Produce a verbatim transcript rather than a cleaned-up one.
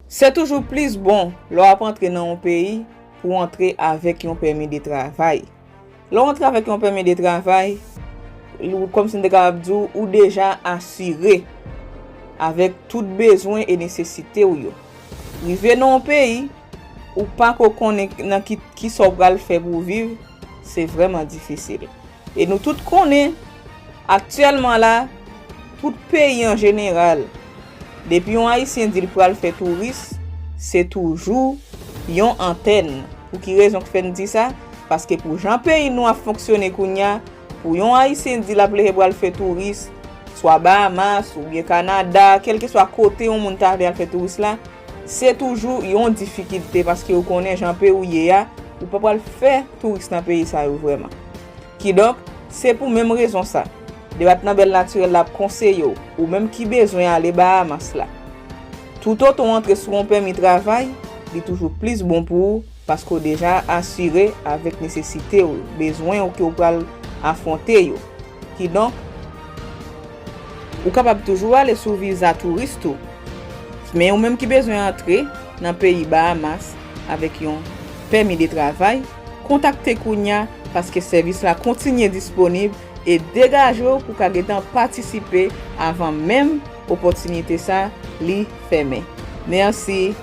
Se toujou plis bon lè w ap antre nan yon peyi pou w antre avèk yon pèmi de travay. Lè w antre avèk yon pèmi de travay, ou, kòmsi m te kapab di w, ou deja asire avèk tout bezwen e nesesite w yo. Rive nan yon peyi, ou pa ko konnen nan ki, ki sa w pral fè pou w viv, se vrèman difisil. E nou tout konnen, aktyèlman la, tout peyi an jeneral, depi yon Ayisyen di l pral fè touris, se toujou yon antèn. Pou ki rezon k fè n di sa? Paske pou jan peyi nou ap fonksyone kounye a, pou yon Ayisyen di l ap leve pral fè touris, swa Bahamas oubyen Kanada, kèlkeswa kote yon moun ta vle al fè touris la, se toujou yon difikilte paske ou konnen jan peyi w ye a, ou pa pral fè touris nan peyi sa yo vrèman. Kidonk, se pou menm rezon sa, Departman Bèl Natirèl la ap konseye w, ou menm ki bezwen ale Bahamas la. Toutotan w antre sou yon pèmi travay, li toujou plis bon pou ou, paske w deja asire avèk nesesite w, bezwen w ke w pral afwonte yo. Kidonk, ou kapab toujou ale sou viza touris tou. Men ou menm ki bezwen antre nan peyi Bahamas avèk yon pèmi de travay, kontakte kounye a, paske sèvis la kontinye disponib, e degaje w pou w ka gentan patisipe avan menm opòtinite sa li fèmen. Mèsi.